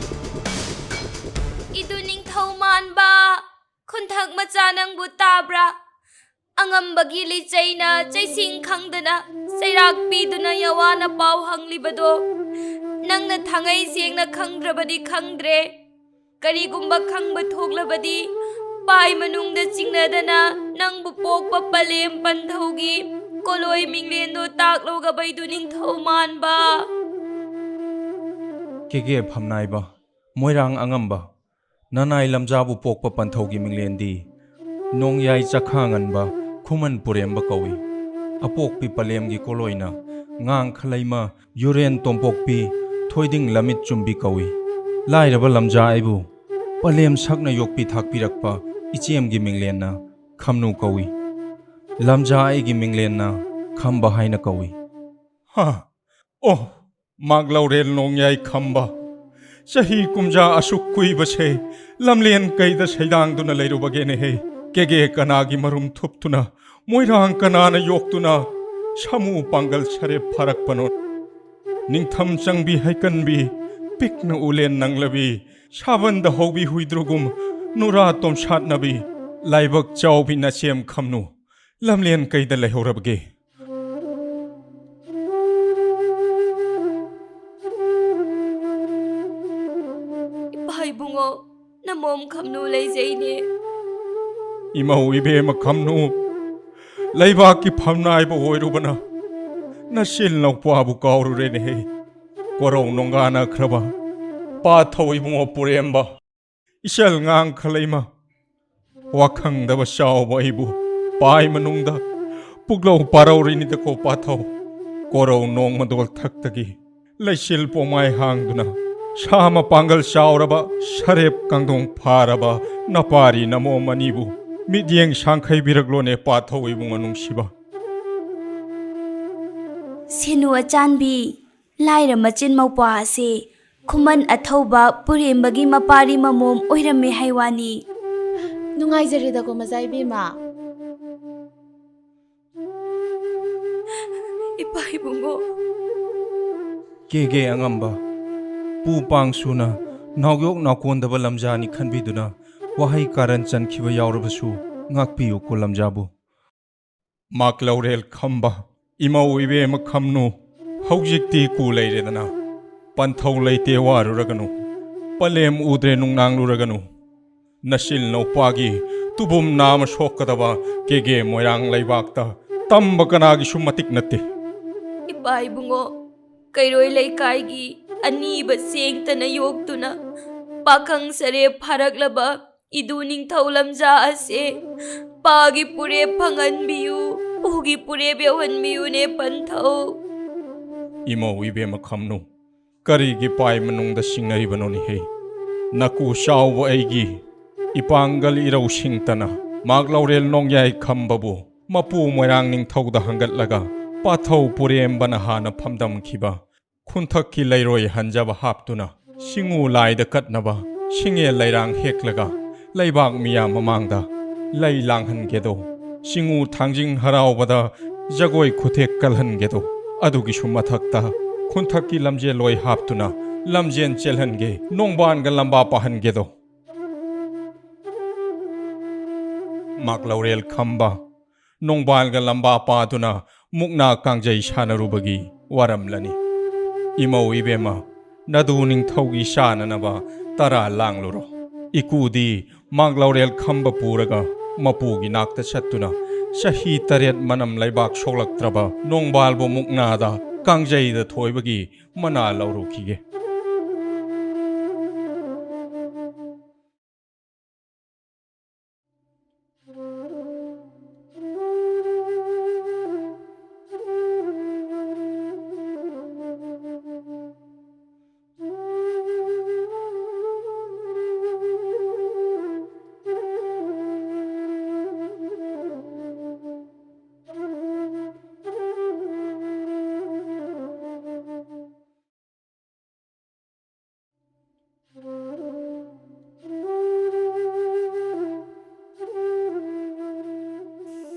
ꯏꯗꯨ ꯅꯤꯡꯊꯧ ꯃꯥꯟꯕ, ꯈꯨꯟꯊꯛ ꯃꯆꯥ ꯅꯪꯕꯨ ꯇꯥꯕ꯭ꯔꯥ? ꯑꯉꯝꯕꯒꯤ ꯂꯤꯆꯩꯅ ꯆꯩꯁꯤꯡ ꯈꯪꯗꯅ ꯆꯩꯔꯥꯛ ꯄꯤꯗꯨꯅ ꯌꯥꯋꯥꯅ ꯄꯥꯎ ꯍꯪꯂꯤꯕꯗꯣ ꯅꯪꯅ ꯊꯥꯡꯉꯩ ꯁꯦꯡꯅ ꯈꯪꯗ꯭ꯔꯕꯗꯤ ꯈꯪꯗ꯭ꯔꯦ꯫ ꯀꯔꯤꯒꯨꯝꯕ ꯈꯪꯕ ꯊꯣꯛꯂꯕꯗꯤ ꯄꯥꯏ ꯃꯅꯨꯡꯗ ꯆꯤꯡꯅꯗꯅ ꯅꯪꯕꯨ ꯄꯣꯛꯄ ꯄꯂꯦꯝ ꯄꯟꯊꯧꯒꯤ ꯀꯣꯂꯣꯏ ꯃꯤꯡꯂꯦꯟꯗꯣ ꯇꯥꯛꯂꯧꯒꯕꯩꯗꯨ ꯅꯤꯡꯊꯧ ꯃꯥꯟꯕ꯫ ꯀꯦꯒꯦ ꯐꯝꯅꯥꯏꯕ, ꯃꯣꯏꯔꯥꯡ ꯑꯉꯝꯕ, ꯅꯅꯥꯏ ꯂꯝꯖꯥꯕꯨ ꯄꯣꯛꯄ ꯄꯟꯊꯧꯒꯤ ꯃꯤꯡꯂꯦꯟꯗꯤ ꯅꯣꯡꯌꯥꯏ ꯆꯈꯥ ꯉꯟꯕ ꯈꯨꯃꯟ ꯄꯨꯔꯦꯝꯕ ꯀꯧꯏ꯫ ꯑꯄꯣꯛꯄꯤ ꯄꯂꯦꯝꯒꯤ ꯀꯣꯂꯣꯏꯅ ꯉꯥꯡ ꯈꯂꯩꯃ ꯌꯨꯔꯦꯟ ꯇꯣꯝꯄꯣꯛꯄꯤ ꯊꯣꯏꯗꯤꯡ ꯂꯝꯃꯤꯠ ꯆꯨꯝꯕꯤ ꯀꯧꯏ꯫ ꯂꯥꯏꯔꯕ ꯂꯝꯖꯥ ꯑꯩꯕꯨ ꯄꯂꯦꯝ ꯁꯛꯅ ꯌꯣꯛꯄꯤ ꯊꯥꯛꯄꯤꯔꯛꯄ ꯏꯆꯦꯝꯒꯤ ꯃꯤꯡꯂꯦꯟꯅ ꯈꯝꯅꯨ ꯀꯧꯏ꯫ ꯂꯝꯖꯥ ꯑꯩꯒꯤ ꯃꯤꯡꯂꯦꯟꯅ ꯈꯝꯕ ꯍꯥꯏꯅ ꯀꯧꯏ꯫ ꯍꯥ? ꯑꯣ, ꯃꯥꯛꯂꯧꯔꯦꯜ ꯅꯣꯡꯌꯥꯏ ꯈꯝꯕ, ꯆꯍꯤ ꯀꯨꯝꯖꯥ ꯑꯁꯨꯛ ꯀꯨꯏꯕꯁꯦ ꯂꯝꯂꯦꯟ ꯀꯩꯗ ꯁꯩꯗꯥꯡꯗꯨꯅ ꯂꯩꯔꯨꯕꯒꯦꯅꯦꯍꯦ? ꯀꯦꯒꯦ ꯀꯅꯥꯒꯤ ꯃꯔꯨꯝ ꯊꯨꯞꯇꯨꯅ, ꯃꯣꯏꯔꯥꯡ ꯀꯅꯥꯅ ꯌꯣꯛꯇꯨꯅ ꯁꯥꯃꯨ ꯄꯥꯡꯒꯜ ꯁꯔꯦꯞ ꯐꯥꯔꯛꯄꯅꯣ? ꯅꯤꯡꯊꯝ ꯆꯪꯕꯤ ꯍꯩꯀꯟꯕꯤ, ꯄꯤꯛꯅ ꯎꯂꯦꯟ ꯅꯪꯂꯕꯤ, ꯁꯥꯕꯟꯗ ꯍꯧꯕꯤ ꯍꯨꯏꯗ꯭ꯔꯨꯒꯨꯝ ꯅꯨꯔꯥ ꯇꯣꯝꯁꯥꯠꯅꯕꯤ, ꯂꯥꯏꯕꯛ ꯆꯥꯎꯕꯤ ꯅꯆꯦꯝ ꯈꯝꯅꯨ, ꯂꯝꯂꯦꯟ ꯀꯩꯗ ꯂꯩꯍꯧꯔꯕꯒꯦ? ꯏꯄꯥ ꯏꯕꯨꯡꯉꯣ, ꯅꯃꯣꯝ ꯈꯝꯅꯨ ꯂꯩꯖꯩꯅꯦ꯫ ꯏꯃꯧ ꯏꯕꯦꯝꯃ ꯈꯝꯅꯨ, ꯂꯩꯕꯥꯛꯀꯤ ꯐꯝꯅꯥꯏꯕ ꯑꯣꯏꯔꯨꯕꯅ ꯅꯆꯤꯜ ꯅꯧꯄꯥꯕꯨ ꯀꯥꯎꯔꯨꯔꯦꯅꯦꯍꯦ꯫ ꯀꯣꯔꯧ ꯅꯣꯡꯒꯥꯅꯈ꯭ꯔꯕ ꯄꯥꯊꯧ ꯏꯕꯨꯡꯉꯣ ꯄꯨꯔꯦꯝꯕ, ꯏꯆꯜ ꯉꯥꯡ ꯈꯂꯩꯃ, ꯋꯥꯈꯪꯗꯕ ꯆꯥꯎꯕ ꯑꯩꯕꯨ ꯄꯥꯏ ꯃꯅꯨꯡꯗ ꯄꯨꯛꯂꯧ ꯄꯥꯔꯧꯔꯤꯅꯤꯗꯀꯣ ꯄꯥꯊꯧ꯫ ꯀꯣꯔꯧ ꯅꯣꯡꯃꯗꯣꯜ ꯊꯛꯇꯒꯤ ꯂꯩꯆꯤꯜ ꯄꯣꯃꯥꯏ ꯍꯥꯡꯗꯨꯅ ꯁꯥ ꯃꯄꯥꯡꯒꯜ ꯆꯥꯎꯔꯕ ꯁꯔꯦꯞ ꯀꯥꯡꯗꯣꯡ ꯐꯥꯔꯕ ꯅꯄꯥꯔꯤ ꯅꯃꯣꯝ ꯑꯅꯤꯕꯨ ꯃꯤꯠꯌꯦꯡ ꯁꯥꯡꯈꯩꯕꯤꯔꯛꯂꯣꯅꯦ, ꯄꯥꯊꯧ ꯏꯕꯨꯡꯉꯣ ꯅꯨꯡꯁꯤꯕ꯫ ꯁꯦꯅꯨ ꯑꯆꯥꯟꯕꯤ, ꯂꯥꯏꯔ ꯃꯆꯤꯟ ꯃꯧꯄ꯭ꯋꯥ ꯑꯁꯤ ꯈꯨꯃꯟ ꯑꯊꯧꯕ ꯄꯨꯔꯦꯝꯕꯒꯤ ꯃꯄꯥꯔꯤ ꯃꯃꯣꯝ ꯑꯣꯏꯔꯝꯃꯦ ꯍꯥꯏ ꯋꯥꯅꯤ꯫ ꯅꯨꯡꯉꯥꯏꯖꯔꯦꯗꯀꯣ, ꯃꯆꯥ ꯏꯕꯦꯝꯃ꯫ ꯏꯄꯥ ꯏꯕꯨꯡꯉꯣ꯫ ꯀꯦꯒꯦ ꯑꯉꯝꯕ, ꯄꯨ ꯄꯥꯡ ꯁꯨꯅ ꯅꯥꯎꯌꯣꯛ ꯅꯥꯎꯀꯣꯟꯗꯕ ꯂꯝꯖꯥꯅꯤ ꯈꯟꯕꯤꯗꯨꯅ ꯋꯥꯍꯩ ꯀꯥꯔꯟ ꯆꯟꯈꯤꯕ ꯌꯥꯎꯔꯕꯁꯨ ꯉꯥꯛꯄꯤꯌꯨꯀꯣ ꯂꯝꯖꯥꯕꯨ꯫ ꯃꯥꯛ ꯂꯧꯔꯦꯜ ꯈꯝꯕ, ꯏꯃꯧ ꯏꯕꯦꯝꯃ ꯈꯝꯅꯨ, ꯍꯧꯖꯤꯛꯇꯤ ꯀꯨ ꯂꯩꯔꯦꯗꯅ꯫ ꯄꯟꯊꯧ ꯂꯩꯇꯦ ꯋꯥꯔꯨꯔꯒꯅꯨ, ꯄꯂꯦꯝ ꯎꯗ꯭ꯔꯦ ꯅꯨꯡꯅꯥꯡꯂꯨꯔꯒꯅꯨ꯫ ꯅꯆꯤꯜ ꯅꯧꯄꯥꯒꯤ ꯇꯨꯕꯨꯝ ꯅꯥꯝꯃ ꯁꯣꯛꯀꯗꯕ ꯀꯦꯒꯦ ꯃꯣꯏꯔꯥꯡ ꯂꯩꯕꯥꯛꯇ ꯇꯝꯕ ꯀꯅꯥꯒꯤꯁꯨ ꯃꯇꯤꯛ ꯅꯠꯇꯦ꯫ ꯏꯄꯥ ꯏꯕꯨꯡꯉꯣ, ꯀꯩꯔꯣꯏ ꯂꯩꯀꯥꯏꯒꯤ ꯑꯅꯤꯕ ꯆꯦꯡꯇꯅ ꯌꯣꯛꯇꯨꯅ ꯄꯥꯈꯪ ꯁꯔꯦꯞ ꯐꯥꯔꯛꯂꯕ ꯏꯗꯨ ꯅꯤꯡꯊꯧ ꯂꯝꯖꯥ ꯑꯁꯦ ꯄꯥꯒꯤ ꯄꯨꯔꯦꯞ ꯐꯪꯍꯟꯕꯤꯌꯨ, ꯄꯨꯒꯤ ꯄꯨꯔꯦꯞ ꯌꯧꯍꯟꯕꯤꯌꯨꯅꯦ ꯄꯟꯊꯧ꯫ ꯏꯃꯧ ꯏꯕꯦꯝꯃ ꯈꯝꯅꯨ, ꯀꯔꯤꯒꯤ ꯄꯥꯏ ꯃꯅꯨꯡꯗ ꯁꯤꯡꯅꯔꯤꯕꯅꯣꯅꯦꯍꯦ? ꯅꯀꯨ ꯆꯥꯎꯕ ꯑꯩꯒꯤ ꯏꯄꯥꯡꯒꯜ ꯏꯔꯧ ꯁꯤꯡꯇꯅ ꯃꯥꯛ ꯂꯧꯔꯦꯜ ꯅꯣꯡꯌꯥꯏ ꯈꯝꯕꯕꯨ ꯃꯄꯨ ꯃꯣꯏꯔꯥꯡ ꯅꯤꯡꯊꯧꯗ ꯍꯪꯒꯠꯂꯒ ꯄꯥꯊꯧ ꯄꯨꯔꯦꯝꯕꯅ ꯍꯥꯟꯅ ꯐꯝꯗꯝꯈꯤꯕ ꯈꯨꯟꯊꯛꯀꯤ ꯂꯩꯔꯣꯏ ꯍꯟꯖꯕ ꯍꯥꯞꯇꯨꯅ ꯁꯤꯡꯉꯨ ꯂꯥꯏꯗ ꯀꯠꯅꯕ ꯁꯤꯡꯉꯦꯜ ꯂꯩꯔꯥꯡ ꯍꯦꯛꯂꯒ ꯂꯩꯕꯥꯛ ꯃꯤꯌꯥꯝ ꯃꯃꯥꯡꯗ ꯂꯩ ꯂꯥꯡꯍꯟꯒꯦꯗꯣ, ꯁꯤꯡꯉꯨ ꯊꯥꯡꯖꯤꯡ ꯍꯔꯥꯎꯕꯗ ꯖꯒꯣꯏ ꯈꯨꯊꯦꯛ ꯀꯜꯍꯟꯒꯦꯗꯣ, ꯑꯗꯨꯒꯤꯁꯨ ꯃꯊꯛꯇ ꯈꯨꯟꯊꯛꯀꯤ ꯂꯝꯖꯦꯜꯂꯣꯏ ꯍꯥꯞꯇꯨꯅ ꯂꯝꯖꯦꯟ ꯆꯦꯜꯍꯟꯒꯦ, ꯅꯣꯡꯕꯥꯟꯒ ꯂꯝꯕꯥ ꯄꯥꯍꯟꯒꯦꯗꯣ꯫ ꯃꯥꯛ ꯂꯧꯔꯦꯜ ꯈꯝꯕ, ꯅꯣꯡꯕꯥꯜꯒ ꯂꯝꯕꯥ ꯄꯥꯗꯨꯅ ꯃꯨꯛꯅꯥ ꯀꯥꯡꯖꯩ ꯁꯥꯟꯅꯔꯨꯕꯒꯤ ꯋꯥꯔꯝꯂꯅꯤ꯫ ꯏꯃꯧ ꯏꯕꯦꯝꯃ, ꯅꯗꯨ ꯅꯤꯡꯊꯧꯒꯤ ꯆꯥꯅꯅꯕ ꯇꯔꯥ ꯂꯥꯡꯂꯨꯔꯣ꯫ ꯏꯀꯨꯗꯤ ꯃꯥꯛ ꯂꯧꯔꯦꯜ ꯈꯝꯕ ꯄꯨꯔꯒ ꯃꯄꯨꯒꯤ ꯅꯥꯛꯇ ꯆꯠꯇꯨꯅ ꯆꯍꯤ ꯇꯔꯦꯠ ꯃꯅꯝ ꯂꯩꯕꯥꯛ ꯁꯣꯛꯂꯛꯇ꯭ꯔꯕ ꯅꯣꯡꯕꯥꯜꯕꯨ ꯃꯨꯛꯅꯥꯗ ꯀꯥꯡꯖꯩꯗ ꯊꯣꯏꯕꯒꯤ ꯃꯅꯥ ꯂꯧꯔꯨꯈꯤꯒꯦ꯫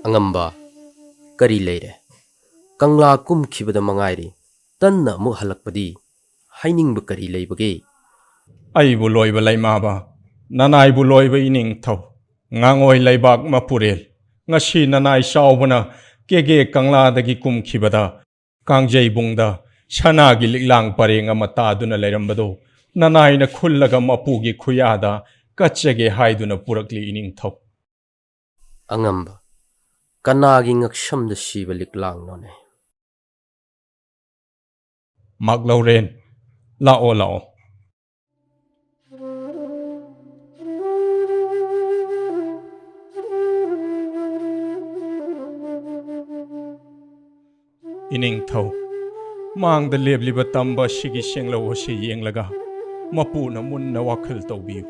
ꯑꯉꯝꯕ, ꯀꯔꯤ ꯂꯩꯔꯦ? ꯀꯪꯂꯥ ꯀꯨꯝꯈꯤꯕꯗ ꯃꯉꯥꯏꯔꯦ, ꯇꯟꯅ ꯑꯃꯨꯛ ꯍꯜꯂꯛꯄꯗꯤ꯫ ꯍꯥꯏꯅꯤꯡꯕ ꯀꯔꯤ ꯂꯩꯕꯒꯦ? ꯑꯩꯕꯨ ꯂꯣꯏꯕ ꯂꯩꯃꯥꯕ, ꯅꯅꯥꯏꯕꯨ ꯂꯣꯏꯕ ꯏꯅꯤꯡꯊꯧ, ꯉꯥꯉꯣꯏ ꯂꯩꯕꯥꯛ ꯃꯄꯨꯔꯦꯜ, ꯉꯁꯤ ꯅꯅꯥꯏ ꯆꯥꯎꯕꯅ ꯀꯦꯒꯦ ꯀꯪꯂꯥꯗꯒꯤ ꯀꯨꯝꯈꯤꯕꯗ ꯀꯥꯡꯖꯩꯕꯨꯡꯗ ꯁꯅꯥꯒꯤ ꯂꯤꯛꯂꯥꯡ ꯄꯔꯦꯡ ꯑꯃ ꯇꯥꯗꯨꯅ ꯂꯩꯔꯝꯕꯗꯨ ꯅꯅꯥꯏꯅ ꯈꯨꯜꯂꯒ ꯃꯄꯨꯒꯤ ꯈꯨꯌꯥꯗ ꯀꯠꯆꯒꯦ ꯍꯥꯏꯗꯨꯅ ꯄꯨꯔꯛꯂꯤ ꯏꯅꯤꯡꯊꯧ꯫ ꯑꯉꯝꯕ, ꯀꯅꯥꯒꯤ ꯉꯛꯁꯝꯗ ꯁꯤꯕ ꯂꯤꯛꯂꯥꯡꯅꯣꯅꯦ? ꯃꯥꯛꯂꯧꯔꯦꯟ, ꯂꯥꯛꯑꯣ, ꯂꯥꯛꯑꯣ꯫ ꯏꯅꯤꯡꯊꯧ, ꯃꯥꯡꯗ ꯂꯦꯞꯂꯤꯕ ꯇꯝꯕ ꯑꯁꯤꯒꯤ ꯁꯦꯡꯂꯧ ꯑꯁꯤ ꯌꯦꯡꯂꯒ ꯃꯄꯨꯅ ꯃꯨꯟꯅ ꯋꯥꯈꯜ ꯇꯧꯕꯤꯌꯨ꯫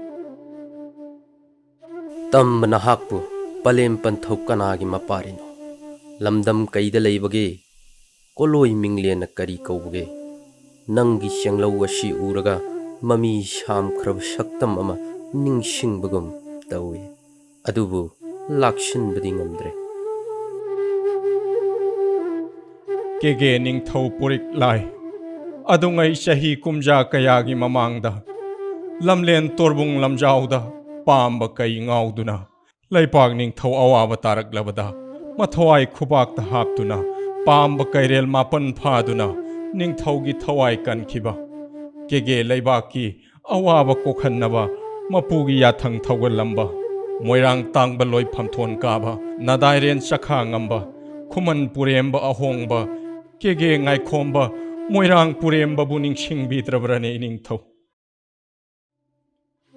ꯇꯝꯕ ꯅꯍꯥꯛꯄꯨ ꯄꯂꯦꯝ ꯄꯟꯊꯧ ꯀꯅꯥꯒꯤ ꯃꯄꯥꯔꯤꯅꯣ? ꯂꯝꯗꯝ ꯀꯩꯗ ꯂꯩꯕꯒꯦ? ꯀꯣꯂꯣꯏ ꯃꯤꯡꯂꯦꯟꯅ ꯀꯔꯤ ꯀꯧꯕꯒꯦ? ꯅꯪꯒꯤ ꯆꯦꯡꯂꯧ ꯑꯁꯤ ꯎꯔꯒ ꯃꯃꯤ ꯁꯥꯝꯈ꯭ꯔꯕ ꯁꯛꯇꯝ ꯑꯃ ꯅꯤꯡꯁꯤꯡꯕꯒꯨꯝ ꯇꯧꯏ꯫ ꯑꯗꯨꯕꯨ ꯂꯥꯛꯁꯤꯟꯕꯗꯤ ꯉꯝꯗ꯭ꯔꯦ꯫ ꯀꯦꯒꯦ ꯅꯤꯡꯊꯧ ꯄꯨꯔꯤꯛ ꯂꯥꯏ꯫ ꯑꯗꯨꯉꯩ ꯆꯍꯤ ꯀꯨꯝꯖꯥ ꯀꯌꯥꯒꯤ ꯃꯃꯥꯡꯗ ꯂꯝꯂꯦꯟ ꯇꯣꯔꯕꯨꯡ ꯂꯝꯖꯥꯎꯗ ꯄꯥꯝꯕ ꯀꯩ ꯉꯥꯎꯗꯨꯅ ꯂꯩꯄꯥꯛ ꯅꯤꯡꯊꯧ ꯑꯋꯥꯕ ꯇꯥꯔꯛꯂꯕꯗ ꯃꯊꯋꯥꯏ ꯈꯨꯕꯥꯛꯇ ꯍꯥꯞꯇꯨꯅ ꯄꯥꯝꯕ ꯀꯩꯔꯦꯜ ꯃꯥꯄꯟ ꯐꯥꯗꯨꯅ ꯅꯤꯡꯊꯧꯒꯤ ꯊꯋꯥꯏ ꯀꯟꯈꯤꯕ꯫ ꯀꯦꯒꯦ ꯂꯩꯕꯥꯛꯀꯤ ꯑꯋꯥꯕ ꯀꯣꯛꯍꯟꯅꯕ ꯃꯄꯨꯒꯤ ꯌꯥꯊꯪ ꯊꯧꯒꯜꯂꯝꯕ, ꯃꯣꯏꯔꯥꯡ ꯇꯥꯡꯕ ꯂꯣꯏ ꯐꯝꯊꯣꯟ ꯀꯥꯕ, ꯅꯗꯥꯏꯔꯦꯟ ꯆꯈꯥ ꯉꯝꯕ, ꯈꯨꯃꯟ ꯄꯨꯔꯦꯝꯕ ꯑꯍꯣꯡꯕ, ꯀꯦꯒꯦ ꯉꯥꯏꯈꯣꯝꯕ, ꯃꯣꯏꯔꯥꯡ ꯄꯨꯔꯦꯝꯕꯕꯨ ꯅꯤꯡꯁꯤꯡꯕꯤꯗ꯭ꯔꯕ꯭ꯔꯅꯦ ꯏꯅꯤꯡꯊꯧ?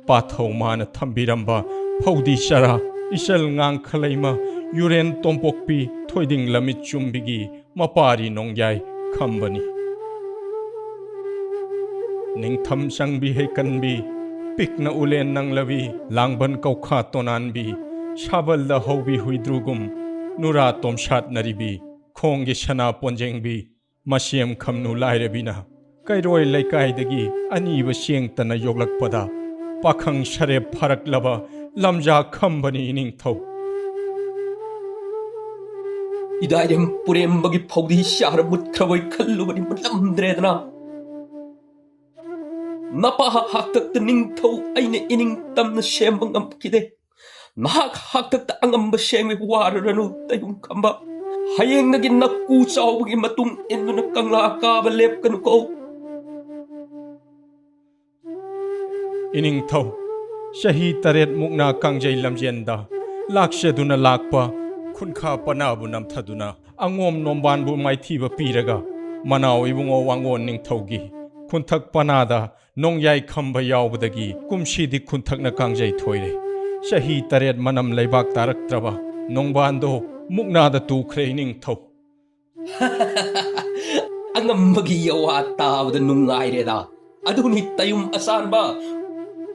ꯄꯥꯊꯧ ꯃꯥꯅ ꯊꯝꯕꯤꯔꯝꯕ ꯐꯧꯗꯤ ꯆꯔꯥ, ꯏꯆꯜ ꯉꯥꯡꯈꯂꯩꯃ, ꯌꯨꯔꯦꯟ ꯇꯣꯝꯄꯣꯛꯄꯤ, ꯊꯣꯏꯗꯤꯡ ꯂꯝꯃꯤꯠ ꯆꯨꯝꯕꯤꯒꯤ ꯃꯄꯥꯔꯤ ꯅꯣꯡꯌꯥꯏ ꯈꯝꯕꯅꯤ꯫ ꯅꯤꯡꯊꯝ ꯆꯪꯕꯤ ꯍꯩꯀꯟꯕꯤ, ꯄꯤꯛꯅ ꯎꯂꯦꯟ ꯅꯪꯂꯕꯤ, ꯂꯥꯡꯕꯟ ꯀꯧꯈꯥ ꯇꯣꯅꯥꯟꯕꯤ, ꯁꯥꯕꯜꯗ ꯍꯧꯕꯤ ꯍꯨꯏꯗ꯭ꯔꯨꯒꯨꯝ, ꯅꯨꯔꯥ ꯇꯣꯝꯁꯥꯠꯅꯔꯤꯕꯤ, ꯈꯣꯡꯒꯤ ꯁꯅꯥ ꯄꯣꯟꯖꯦꯡꯕꯤ, ꯃꯁꯦꯝ ꯈꯝꯅꯨ ꯂꯥꯏꯔꯕꯤꯅ ꯀꯩꯔꯣꯏ ꯂꯩꯀꯥꯏꯗꯒꯤ ꯑꯅꯤꯕ ꯆꯦꯡꯇꯅ ꯌꯣꯛꯂꯛꯄꯗ ꯄꯥꯈꯪ ꯁꯔꯦꯞ ꯐꯥꯔꯛꯂꯕ ꯂꯝꯖꯥ ꯈꯝꯕꯅꯤ ꯏꯅꯤꯡꯊꯧ꯫ ꯏꯗꯥꯏꯔꯦꯝ ꯄꯨꯔꯦꯝꯕꯒꯤ ꯐꯧꯗꯤ ꯁꯤꯌꯥꯔ ꯃꯨꯠꯈ꯭ꯔꯕꯣꯏ ꯈꯜꯂꯨꯕꯅꯤ, ꯃꯨꯠꯂꯝꯗ꯭ꯔꯦꯗꯅ꯫ ꯅꯄꯥ ꯍꯥꯛꯇꯛꯇ ꯅꯤꯡꯊꯧ ꯑꯩꯅ ꯏꯅꯤꯡ ꯇꯝꯅ ꯁꯦꯝꯕ ꯉꯝꯈꯤꯗꯦ꯫ ꯅꯍꯥꯛ ꯍꯥꯛꯇꯛꯇ ꯑꯉꯝꯕ ꯁꯦꯝꯃꯤ, ꯋꯥꯔꯨꯔꯅꯨ ꯇꯩꯕꯨꯡ ꯈꯝꯕ꯫ ꯍꯌꯦꯡꯗꯒꯤ ꯅꯀꯨ ꯆꯥꯎꯕꯒꯤ ꯃꯇꯨꯡ ꯏꯟꯗꯨꯅ ꯀꯪꯂꯥ ꯀꯥꯕ ꯂꯦꯞꯀꯅꯨꯀꯣ꯫ ꯏꯅꯤꯡꯊꯧ, ꯆꯍꯤ ꯇꯔꯦꯠ ꯃꯨꯛꯅꯥ ꯀꯥꯡꯖꯩ ꯂꯝꯖꯦꯟꯗ ꯂꯥꯛꯆꯗꯨꯅ ꯂꯥꯛꯄ ꯈꯨꯟꯈꯥ ꯄꯅꯥꯕꯨ ꯅꯝꯊꯗꯨꯅ ꯑꯉꯣꯝ ꯅꯣꯡꯕꯥꯟꯕꯨ ꯃꯥꯏꯊꯤꯕ ꯄꯤꯔꯒ ꯃꯅꯥꯎ ꯏꯕꯨꯡꯉꯣ ꯋꯥꯡꯒꯣꯟ ꯅꯤꯡꯊꯧꯒꯤ ꯈꯨꯟꯊꯛ ꯄꯅꯥꯗ ꯅꯣꯡꯌꯥꯏ ꯈꯝꯕ ꯌꯥꯎꯕꯗꯒꯤ ꯀꯨꯝꯁꯤꯗꯤ ꯈꯨꯟꯊꯛꯅ ꯀꯥꯡꯖꯩ ꯊꯣꯏꯔꯦ꯫ ꯆꯍꯤ ꯇꯔꯦꯠ ꯃꯅꯝ ꯂꯩꯕꯥꯛ ꯇꯥꯔꯛꯇ꯭ꯔꯕ ꯅꯣꯡꯕꯥꯟꯗꯣ ꯃꯨꯛꯅꯥꯗ ꯇꯨꯈ꯭ꯔꯦ ꯏꯅꯤꯡꯊꯧ꯫ ꯑꯉꯝꯕꯒꯤ ꯌꯋꯥ ꯇꯥꯕꯗ ꯅꯨꯡꯉꯥꯏꯔꯦꯗ꯫ ꯑꯗꯨꯅꯤ ꯇꯌꯨꯝ ꯑꯁꯥꯟꯕ,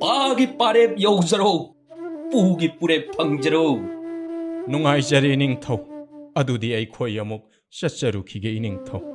ꯄꯥꯒꯤ ꯄꯥꯔꯦꯞ ꯌꯧꯖꯔꯣ, ꯄꯨꯒꯤ ꯄꯨꯔꯦꯞ ꯐꯪꯖꯔꯣ꯫ ꯅꯨꯡꯉꯥꯏꯖꯔꯦ ꯅꯤꯡꯊꯧ, ꯑꯗꯨꯗꯤ ꯑꯩꯈꯣꯏ ꯑꯃꯨꯛ ꯆꯠꯆꯔꯨꯈꯤꯒꯦ ꯏꯅꯤꯡꯊꯧ꯫